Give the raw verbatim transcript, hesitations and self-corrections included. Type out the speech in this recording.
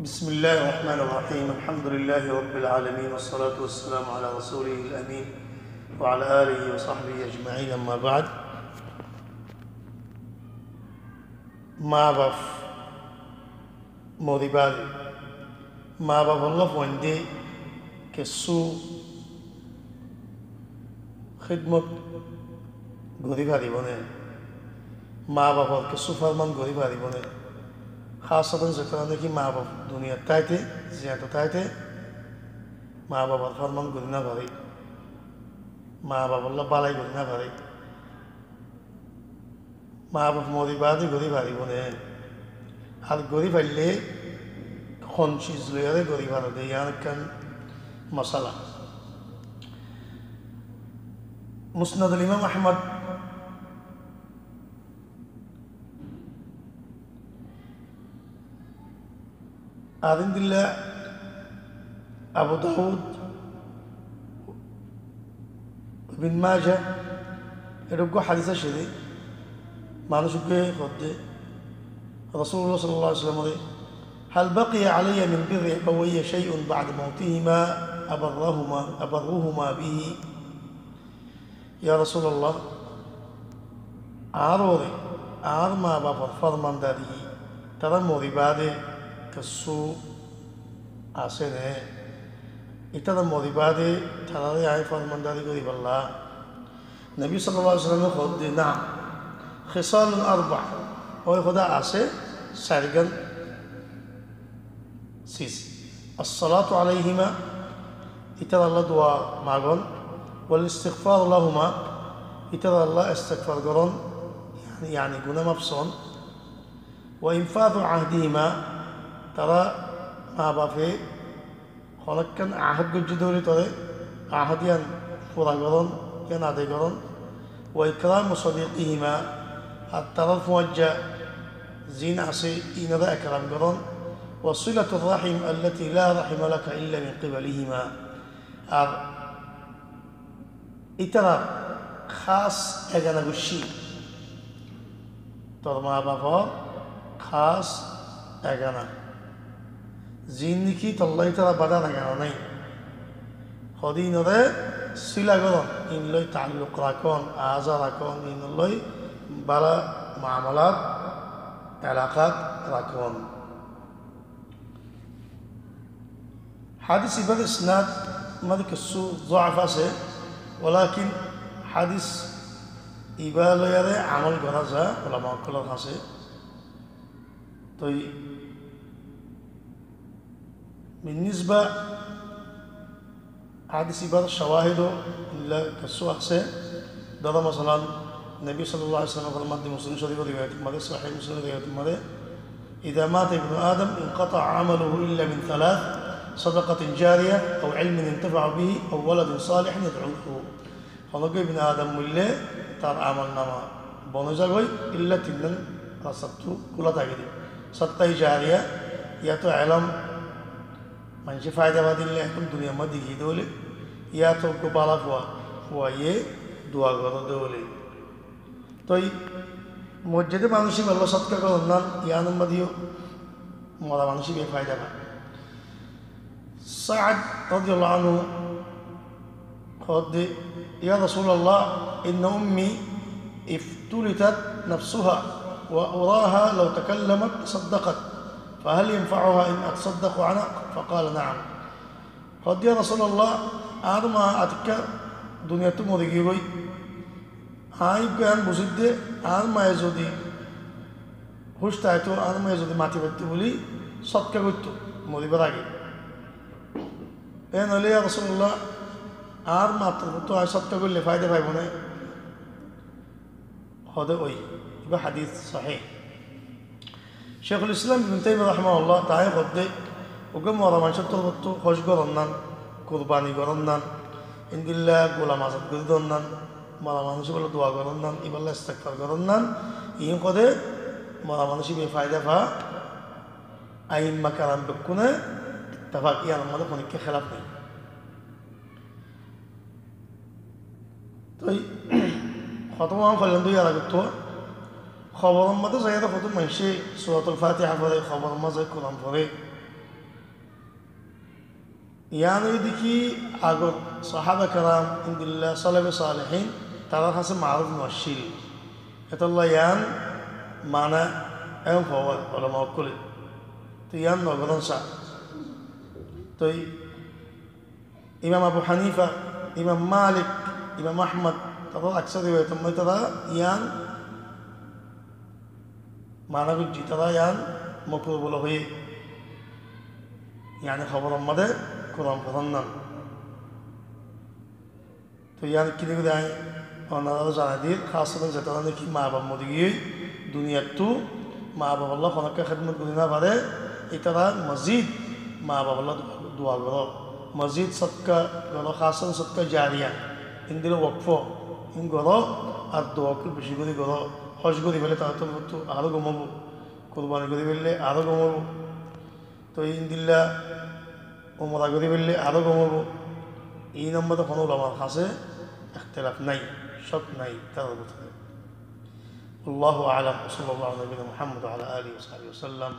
بسم الله الرحمن الرحيم. الحمد لله رب العالمين، والصلاة والسلام على رسوله الأمين، وعلى آله وصحبه أجمعين. أما بعد. Maa baf mori baade, maa bafolla fuainde kessú hídmot gorí faribó né? Maa bafor kessú forman gorí faribó né? Hásatan zetará naki maa baf duniyat táite, ziyat táite maa bafor forman gorí no fare, maa bafolla bálai gorí no fare. Maa baf mori baade gorí faribó né? Ar gorí faille hon ciz loiyóre gorí faro de, yián ekkán mosala. Musnadul Imam Ahmad, ar endilla Abu Dawud, Ibn Majah, eçé uggwá hadis aiccé de, manúic uggwá hoódde, Rasulullah sallallahu alaihi wasallam ore, "هل بقي علي من بر أبوي شيء بعد موتهما أبرهما، أبرهما به؟" Ya Rasulullah, añár uore añár maa bafor formandari, tará mori baade kessú asé né? Itará mori baade taráre añí formandari goríbolla? Nobi sallallahu alaihi wasallame hoódde, "نعم، خصال أربع." Ói hoódde asé sairgán sis. "الصلاة عليهما", itaralla dua magon, "والاستغفار لهما", itaralla istigfar goron, yani, yani guná maf son, "وإنفاذ عهدهما", tará maa bafe honó ekkán ahad goijjé de óile tará ahad yián fura goron, yián adai goron, "وإكرام صديقهما", ar tarár fuañijja ziín asé iínoré ekram goron, "وصلة الرحم التي لا رحم لك إلا من قبلهما", ar ítarar hás egana guccí, tor maa bafor hás egana, ziín niki tolla ítara bade ar egana nái, hoódde iínoré sila goron, iín loi taalluk rakón, aza rakón, iín loi bála muamalat, elakát rakón. Hadis ibar isnad mazé kessú zoaf asé, walakin hadis iba loiyaré amol gorá za ulama ókkolor hañsé. Toi binnisba hadis ibar cawahid ó illa kessú asé. Dóro, masalan, Nobi sallallahu alaihi wasallam formar de, Muslim Córifor riwayot mazé, Sahih Muslim riwayot mazé, "إذا مات ابن آدم انقطع عمله إلا من ثلاث، صدقة جارية أو علم ينتفع به أو ولد صالح يدعو له." Honó uggwá ibne Adam moille tar amolnama bon ói zagói, illa tinnán rastattú kúla táke de. Sodkaye jariya, yáto elóm maincé faida fa dile ehón duniyar mazé deki de óile, yáto uggwá bála fua, fuaye dua goré de óile. Toi moijjé de manúic íballa sodka goron nan, yián or mazé yó mora manúic íbaye faida fa. Saad radiyallahu anhu hoódde, "يا رسول الله، إن أمي افتلتت نفسها وأراها لو تكلمت تصدقت، فهل ينفعها إن أتصدق عنها؟" فقال: "نعم." Hoódde, "Ya Rasulullah, añár maa atikká duniyattú mori giyói. Aññí uggwá yián buzír de, añár maye zodi húc táito, añár maye zodi mati faittó buli sodka goittó moribar age. Yián óile, ya Rasulullah, añár maa torfóttu aññí sodka goille faida faibo né?" Hoódde, "Ói." Ibá hadis sahih. Sheikhul Islam Ibn Taymiyya rahimahullah, tañí hoódde, uggwá mora manúicor torfóttu húc goron nan, kurbani goron nan, endilla gulam azad gorí don nan, mora manúic íballa dua goron nan, íballa istigfar goron nan, iín hoódde mora manúic íbaye faida fa, aimma keram bekkúne ittefak, yián or mazé honikka hélaf nái. Toi hotá aññí hoilám de yar age, toi kobor or mazé zaiyóre hotá maincé Suratul Fatiha fore, kobor or mazé Kuran fore, Yián óilde ki, agor sahába keram, endilla selefe salihin, tarár hañsé maruf no accíl. Etólla yián mana en hoór olama ókkole. Toi yián no gorón sa. Toi Imam Abu Hanifa, Imam Malik, Imam Ahmad, tarár aksar riwayot or modde tará yián mana goijjé, tará yián mokruh buli hoiyé. Yáni hoboror modde Kuran foron nan. Toi yían ekkán gorí añí onoráre zanai dir, hás gorí zetará naki mabaf mori giyói, duniyattú mabafolla honó hédmot gorí no fare, ítara mozid mabafolla dua goró, mozid sodka goró, hás gorí sodka jariya, endilla wokfo, ín goró, ar dua kúb beci gorí goró, hóc gorí faile tarár torfóttu aró gom óibo, kurbani gorí faile aró gom óibo. Toi endilla umra gorí faile aró gom óibo. Ín or modde honó ulamar hañsé ektelaf nai, cók nai tarár bútore. والله أعلم، وصلى الله على نبينا محمد وعلى آله وصحبه وسلم.